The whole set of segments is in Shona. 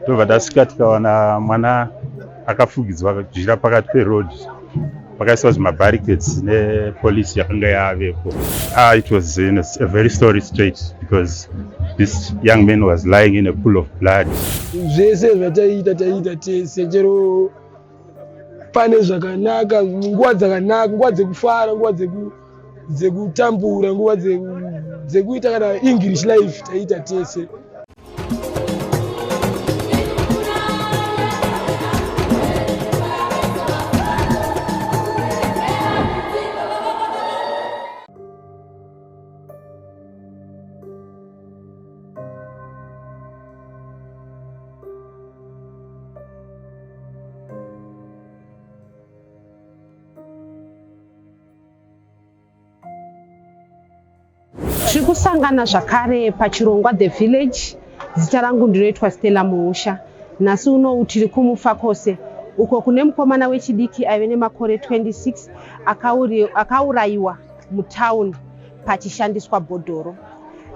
Tobva tasvika tikawana mwana akafugidzwa jira pakati peroad, pakaiswa zvimabarricades nepolice yakanga yavepo. It was in a very sorry state because this young man was lying in a pool of blood. Zvese zvataiita taiita tese, chero pane zvakanaka, nguva dzakanaka, nguva dzekufara, nguva dzekutambura, nguva dzekuita kana English life taiita tese. Tiri kusangana zvakare pachirongwa The Village. Zita rangu ndinoitwa Stella Muusha. Nhasi unowu tiri kuMufakose uko kune mukomana wechidiki aive nemakore 26 akaurayiwa mutauni pachishandiswa bhodhoro.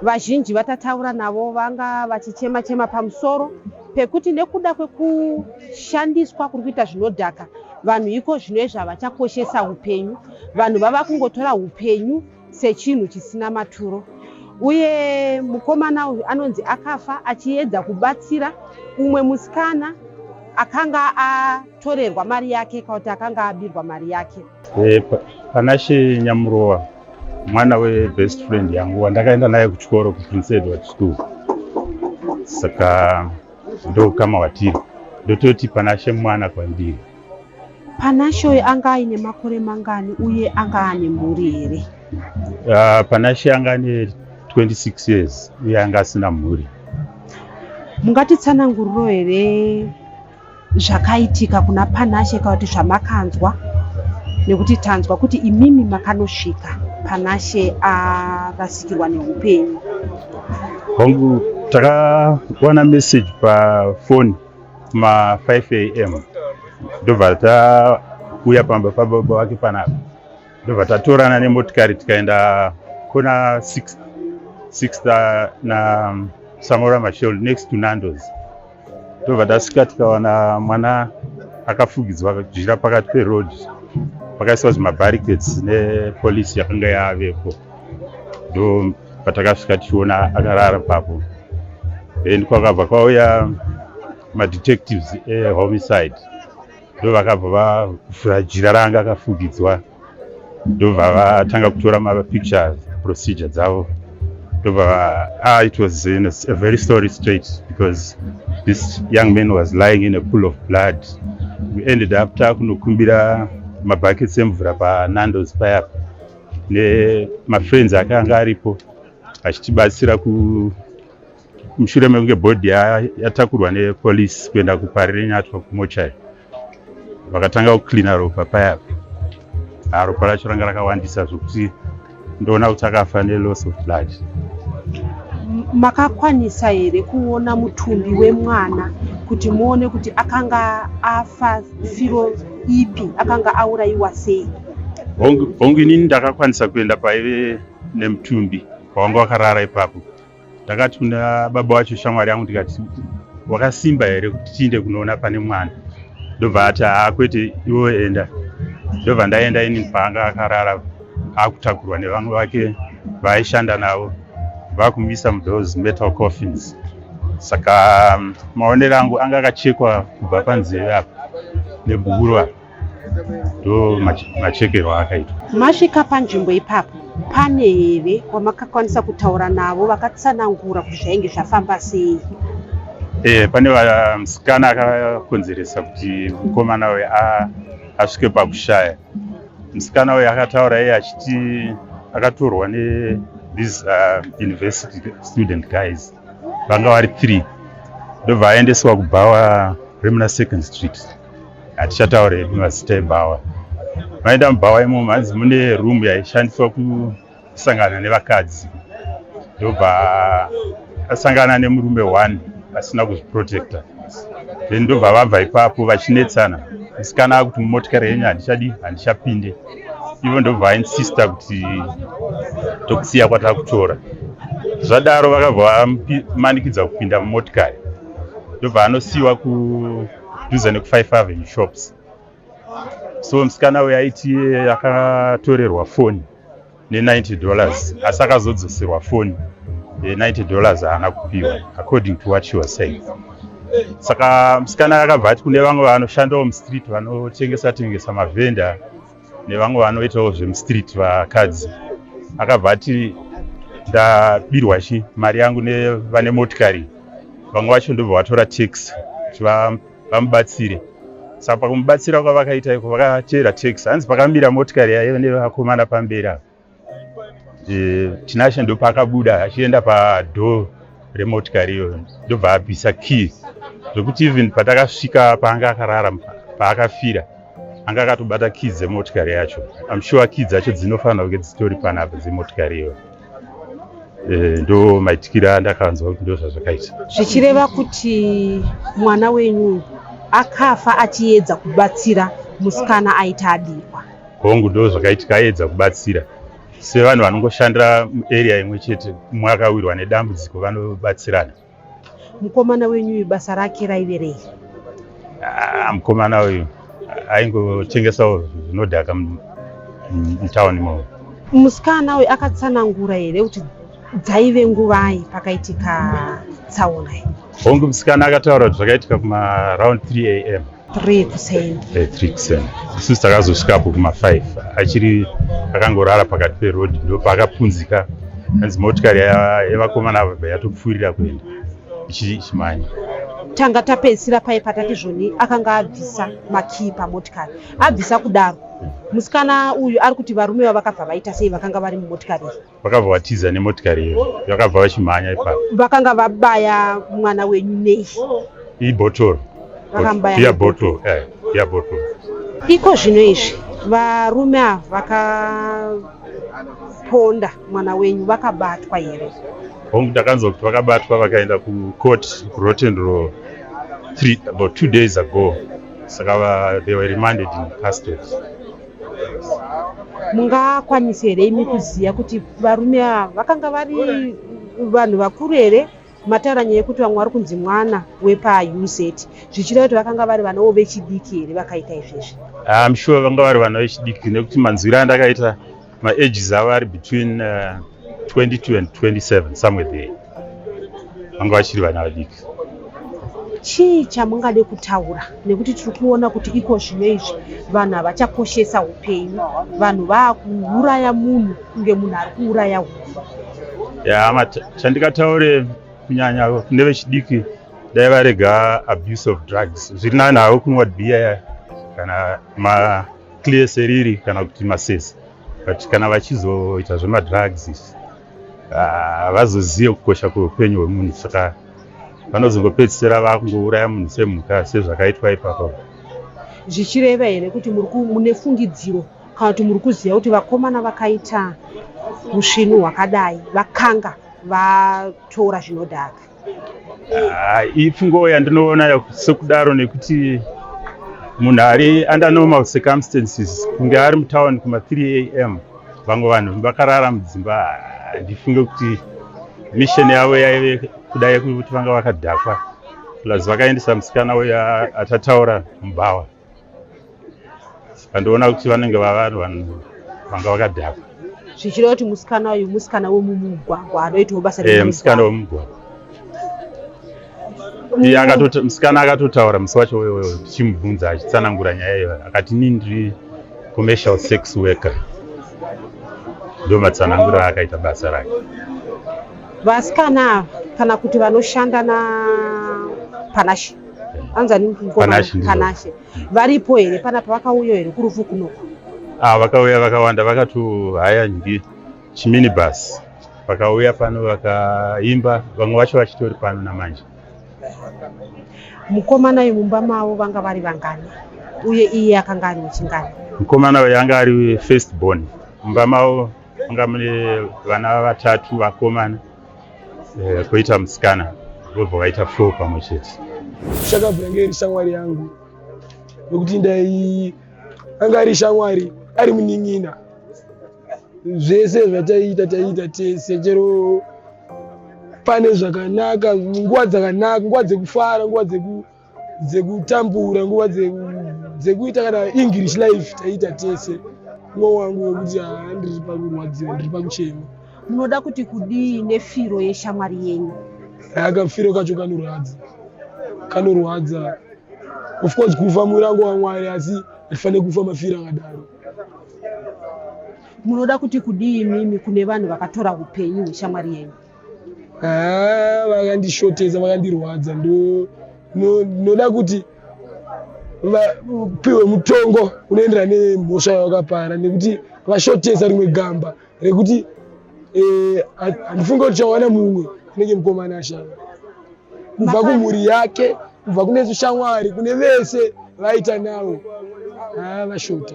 Vazhinji vatataura navo vanga vachichema chema pamusoro pekuti nekuda kwekushandiswa kuri kuita zvinodhaka, vanhu iko zvino izvi havachakoshesa upenyu. Vanhu vava kungotora upenyu sechinhu chisina maturo. Uye mukomana uyu anonzi akafa achiedza kubatsira umwe musikana akanga atorerwa mari yake kana kuti akanga abirwa mari yake. Panashe Nyamurowa mwana webest friend yangu wandakaenda naye kuchikoro kuPrince Edward School, saka ndokama watiri, ndototi Panashe mwana kwandiri. Panashe uyu anga aine makore mangani uye anga ane mhuri here? Panashe anga ane 26 years uye anga asina mhuri. Mungatitsananguriro here zvakaitika kuna Panashe kana kuti zvamakanzwa? Nekuti tanzwa kuti imimi makanosvika Panashe arasikirwa neupenyu. Hongu, takawana message pafoni kuma 5 am, ndobva tauya pamba pababa vake panapa, ndobva tatorana nemotikari tikaenda kona 6 6 na Samora Machel next to Nando's. Ndobva tasvika tikawana mwana akafugidzwa jira pakati peroad, pakaiswa zvimabarricades nepolice yakanga yavepo. Ndo patakasvika tichiona akarara papo. Then kwakabva kwauya madetectives ehomicide, ndo vakabva vavhura jira ranga akafugidzwa, ndobva vatanga kutora mapictures, procedure dzavo. Ndobva it was in a very sorry state because this young man was lying in a pool of blood. We ended up takunokumbira mabuckets emvura paNando's payapa nemafriends akanga aripo achitibatsira ku mushure mekunge bhodhi yatakurwa nepolice kuenda kuParirenyatwa kumochari. Vakatanga kucleana ropa payapa. Ropa racho ranga rakawandisa zvokuti ndoona kuti akafa neloss of blood. Makakwanisa here kuona mutumbi wemwana kuti muone kuti akanga afa firo ipi, akanga aurayiwa sei? Hongu, inini ndakakwanisa kuenda paive nemutumbi pawanga wakarara ipapo. Ndakati kuna baba wacho, shamwari yangu, ndikati, "Wakasimba here kuti tiinde kunoona pane mwana?" Ndobva ati, "Haa, kwete, iwe enda." Ndobva ndaenda inini paanga akarara, akutakurwa nevamwe vake vaaishanda navo, vakumisa muthose metal coffins. Saka maonero angu, anga akachekwa kubva panzeve apa nebhuru apa, ndo machekerwo akaitwa. Masvika panzvimbo ipapo, pane here wamakakwanisa kutaura navo vakatsanangura kuti zvainge zvafamba sei? Pane musikana akakonzeresa kuti mukomana uyu asvike pakushaya. Musikana uyu akataura iye achiti akatorwa nethese university student guys, vanga vari 3, ndobva aendeswa kubhawa remuna Second Street. Hatichataura hedu mazita ebhawa. Vaenda mubhawa imomo, hanzi mune room yaishandiswa kusangana nevakadzi, ndobva asangana nemurume one asina kuzviprotecta. Then ndobva vabva ipapo vachinetsana. Musikana akuti, "Mumotikari yenyu handichadi, handichapinde." Ivo ndobva ainsista kuti, "Tokusiya kwatakutora." Zvadaro vakabva vamanikidza kupinda mumotikari. Ndobva anosiyiwa kudhuze neku5 Avenue shops. So musikana uyu aiti akatorerwa foni ne$90, asi akazodzoserwa foni, $90 haana kupiwa, according to what she was saying. Saka musikana akabva ati kune vamwe vanoshandawo mustreet, vanotengesa tengesa, mavhenda nevamwe vanoitawo zvemustreet, vakadzi, akabva ati ndabirwa chi mari yangu nevane motikari. Vamwe vacho ndobva vatora taxi kuti vamubatsire. Saka pakumubatsira kwavakaita iko, vakateera taxi, hanzi pakamira motikari yaiva nevakomana pamberi apa, Tinashe ndopaakabuda achienda padoor remotikari iyoyo, ndobva abvisa key, zvekuti even patakasvika paanga akarara, paakafira, anga akatobata key dzemotikari yacho. I'm sure key dzacho dzinofanira kunge dzitori panapa dzemotikari iyoyo. Ndo maitikiro andakanzwa kuti ndo zvazvakaita. Zvichireva kuti mwana wenyu akafa achiedza kubatsira musikana aita abikwa? Hongu, ndo zvakaitika. Aedza kubatsira sevanhu vanongoshandira muarea imwe chete, mumwe akawirwa nedambudziko vanobatsirana. Mukomana wenyu uyu basa rake raive rei? Ah, mukomana uyu aingotengesawo zvinodhaka mutauni imomo. Musikana uyu akatsanangura here kuti dzaive nguvai pakaitika tsaona iyi? Hongu, musikana akataura kuti zvakaitika kumaaround 3 a.m. 3 kuseni? 3 kuseni. Isusu takazosvikapo kuma5, achiri akangorara pakati peroad. Ndo paakapunzika, anzi motikari yevakomana ava yatopfuurira kuenda ichimhanya. Tanga tapedzisira pai patati zvoni akanga abvisa makii pamotikari. Abvisa kudaro, musikana uyu ari kuti varume vavakabva vaita sei vakanga vari mumotikari iyi? Vakabva vatiza nemotikari iyoyo, vakabva vachimhanya ipapo. Vakanga vabaya mwana wenyu nei? Ibhotoro. Vakamubaya Iya nebhotoro. Bhotoro, iya bhotoro. Iko zvino izvi varume ava vakaponda mwana wenyu vakabatwa here? Hongu, ndakanzwa kuti vakabatwa, vakaenda kucourt kuRotten Row about 2 days ago. Saka they were remanded in custody. Mungakwanisa here imi kuziva kuti varume ava vakanga vari vanhu vakuru here? Mataura nyaya yekuti vamwe vari kunzi mwana wepaUZ, zvichireva kuti vakanga vari vanawo vechidiki here vakaita izvezvi? I'm sure vanga vari vana vechidiki, nekuti manzwiro andakaita, maages avo ari between 22 and 27, somewhere there. Vanga vachiri vana vadiki. Chii chamungade kutaura, nekuti tiri kuona kuti iko zvino izvi vanhu havachakoshesa upenyu, vanhu vaakuuraya munhu kunge munhu ari kuuraya huku? Ya, chandikataure kunyanya kune vechidiki, dai varega abuse of drugs. Zviri nani havo kunwa bhiya kana maclear seriri kana kuti masesa, but kana vachizoita zvemadrugs izvi, havazozive kukosha kweupenyu hwemunhu, saka vanozongopedzisira vakungouraya munhu semhuka, sezvakaitwa ipapo. Zvichireva here kuti mune fungidziro kana kuti muri kuziva kuti vakomana vakaita musvinu hwakadai vakanga vatora zvinodhaka? Ah, ipfungo yandinoona sekudaro, nekuti munhu ari under normal circumstances kunge ari mutauni kuma3 a.m., vamwe vanhu vakarara mudzimba, handifunge kuti mission yavo yaive kudai kuti vanga vakadhakwa, plus vakaendesa musikana uyo atataura mubhawa. Saka ndoona kuti vanenge vavanhu vanhu vanga vakadhakwa. Zvichireva kuti musikana uyu musikana wemumugwagwa anoitawo basa Musikana wemumugwagwa. Iye musikana akatotaura musi wacho wewewe tichimubvunza, achitsanangura nyaya iyoyo, akati inini ndiri commercial sex worker. Ndo matsananguro aakaita basa rake. Vasikana ava kana kuti vanoshanda naPanashe, anzani? Panashe ndizvo. Panashe varipo here panapa? Vakauya here kurufu kunoku? Ah, vakauya vakawanda, vakatohaya ngi chiminibus, vakauya pano vakaimba, vamwe vacho vachitori pano namanje. Mukomana uyu mumba mavo vanga vari vangani, uye iye akanga ari wechingani? Mukomana uyu anga ari first born mumba mavo. Manga mune vana vatatu vakomana, koita musikana, vobva vaita four pamwe chete. Shakabva yange iri shamwari yangu, nekuti ndai anga ari shamwari, ari munin'ina. Zvese zvataiita taiita tese, chero Pane zvakanaka, nguva dzakanaka, nguva dzekufara, nguva dzekutambura, nguva dzekuita kana English life taiita tese. Mumwe wangu wekuti haa, ndiri pakurwadziwa, ndiri pakuchema. Munoda kuti kudii nefiro yeshamwari yenyu? Kafiro kacho kanorwadza, kanorwadza. Of course kufa murango waMwari, asi hatifaniri kufa mafiro akadaro. Munoda kuti kudii imimi kune vanhu vakatora upenyu hweshamwari yenyu? Haa, vakandishotesa, vakandirwadza. Ndoda kuti vapiwe mutongo unoenderana nemhosva yavakapara, nekuti vashotesa rimwe gamba rekuti handifunge kuti chawana mumwe anenge mukomana ashava kubva kumhuri yake, kubva kune shamwari, kune vese vaita navo. Haa, vashota.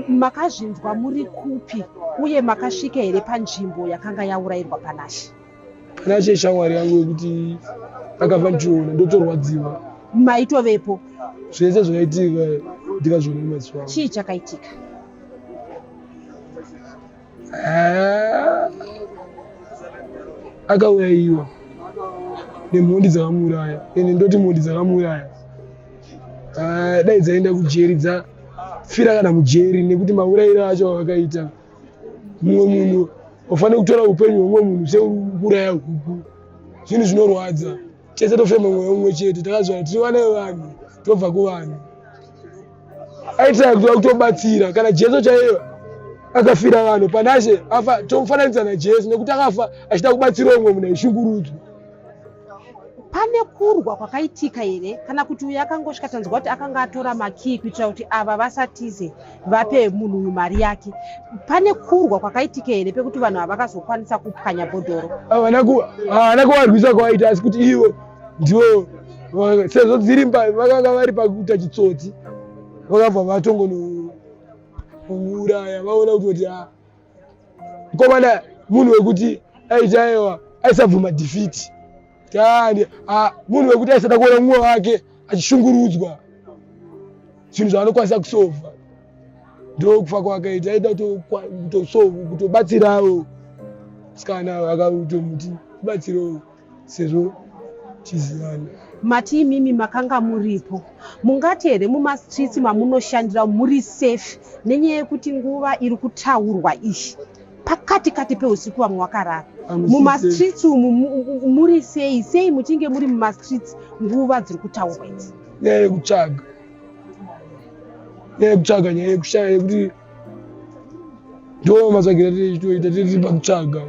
Makazvinzwa muri kupi, uye makasvika here panzvimbo yakanga yaurayirwa Panashe? Panashe shamwari yangu yekuti akafa ndichiona, ndotorwadziwa. Maitovepo? Zvese zvakaitika ndikazviona nemaziso angu. Chii chakaitika? Ah, akaurayiwa nemhondi dzakamuuraya. Ende ndoti mhondi dzakamuuraya, ah, dai dzaenda kujeri, dzafira kana mujeri, nekuti maurayiro acho avakaita mumwe munhu, ufanira kutora upenyu hwemumwe munhu sekuuraya huku, zvinhu zvinorwadza. Tese tofema mweya umwe chete, takazvara, tiri vana vevanhu, tobva kuvanhu. Aitira kutoda kutobatsira. Kana Jesu chaiyo akafira vanhu. Panashe afa tomufananidza naJesu nekuti akafa achida kubatsira umwe munhu aishungurudzwa. Pane kurwa kwakaitika here, kana kuti uyu akangosvika? Tanzwa kuti akanga atora makii kuitira kuti ava vasatize, vape munhu uyu mari yake. Pane kurwa kwakaitika here pekuti vanhu ava vakazokwanisa kupwanya bhodhoro? Havana kuvarwisa kwaita, asi kuti ivo ndivo sezvo dziri vakanga vari pakuita chitsotsi, vakabva vatongonomuuraya. Vaona kutoti a mukomana munhu wekuti aiti aiwa, aisabvuma defeat tani, munhu wekuti aisada kuona mumwe wake achishungurudzwa, zvinhu zvaanokwanisa kusolva. Ndokufa kwakaita, aida kutobatsirawo sikana, akatomuti kubatsirawo sezvo tizivana. Mati imimi makanga muripo. Mungati here mumastreets mamunoshandira muri safe, nenyaya yekuti nguva iri kutaurwa iyi pakati kati peusiku, vamwe vakarara? Hamusi. Mumastreets umu muri sei sei muchinge muri mumastreets nguva dziri kutaurwa idzi? Nyaya yekutsvaga, nyaya yekutsvaga, nyaya yekushaya, yekuti ndo matsvagira tichitoita, tiri pakutsvaga,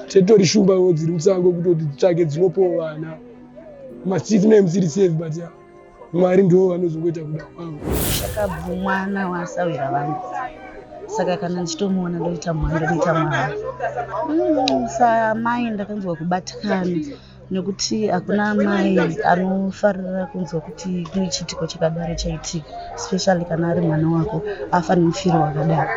titori shumba dziri musango kutoti titsvage dzinopowo vana. Mastreets mune musiri safe, but ya, Mwari ndo vanozongoita kuda kwavo. Chakabvu mwana wasawira vangu, saka kana ndichitomuona ndoita mwana, ndoita mwana. Samai ndakanzwa kubatikana, nekuti hakuna amai anofarira kunzwa kuti kune chiitiko chakadaro chaitika, especially kana ari mwana wako afa nemufiro wakadaro.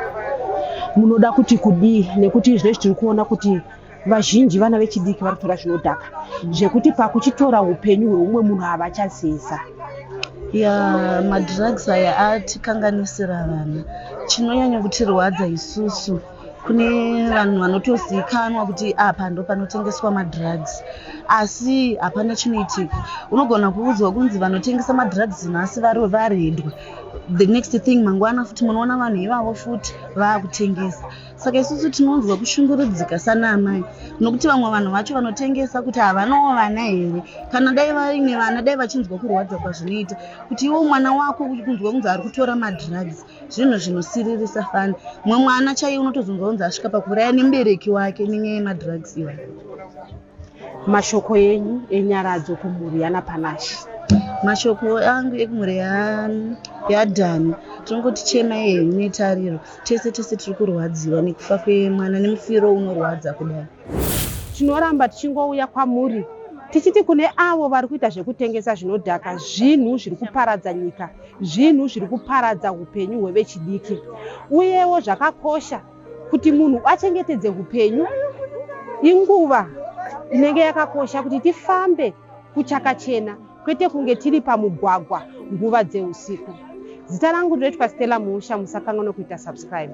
Munoda kuti kudii, nekuti zvinezvi tiri kuona kuti vazhinji vana vechidiki vari kutora zvinodhaka, zvekuti pakuchitora upenyu hweumwe munhu havachazeza? Ya, madrugs aya atikanganisira vana. Chinonyanya kutirwadza isusu, kune vanhu vanotozikanwa kuti apa ndo panotengeswa madrugs, asi hapana chinoitika. Unogona kuudzwa kunzi vanotengesa madrugs nhasi vari varedwa, the next thing mangwana futi munoona vanhu ivavo futi vaakutengesa. Saka isusu tinonzwa kushungurudzika sana amai, nokuti vamwe vanhu vacho vanotengesa kuti havanawo vana here? Kana dai vaine vana, dai vachinzwa kurwadza kwazvinoita kuti iwo mwana wako kunzwa kunzi ari kutora madrugs. Zvinhu zvinosiririsa fani. Mumwe mwana chaiye unotozonzwa kunzi asvika pakuuraya nemubereki wake nenyaya yemadrugs iwayo. Mashoko enyu enyaradzo kumhuri yana Panashe? Mashoko angu ekumhuri yaDhani, tinongoti chemai henyu netariro. Tese tese tiri kurwadziwa nekufa kwemwana nemufiro unorwadza kudai. Tinoramba tichingouya kwamuri tichiti kune avo vari kuita zvekutengesa zvinodhaka, zvinhu zviri kuparadza nyika, zvinhu zviri kuparadza upenyu hwevechidiki. Uyewo zvakakosha kuti munhu achengetedze upenyu. Inguva inenge yakakosha kuti tifambe kuchakachena, kwete kunge tiri pamugwagwa nguva dzeusiku. Zita rangu ndinoitwa Stella Musha. Musakanganwa kuita subscribe.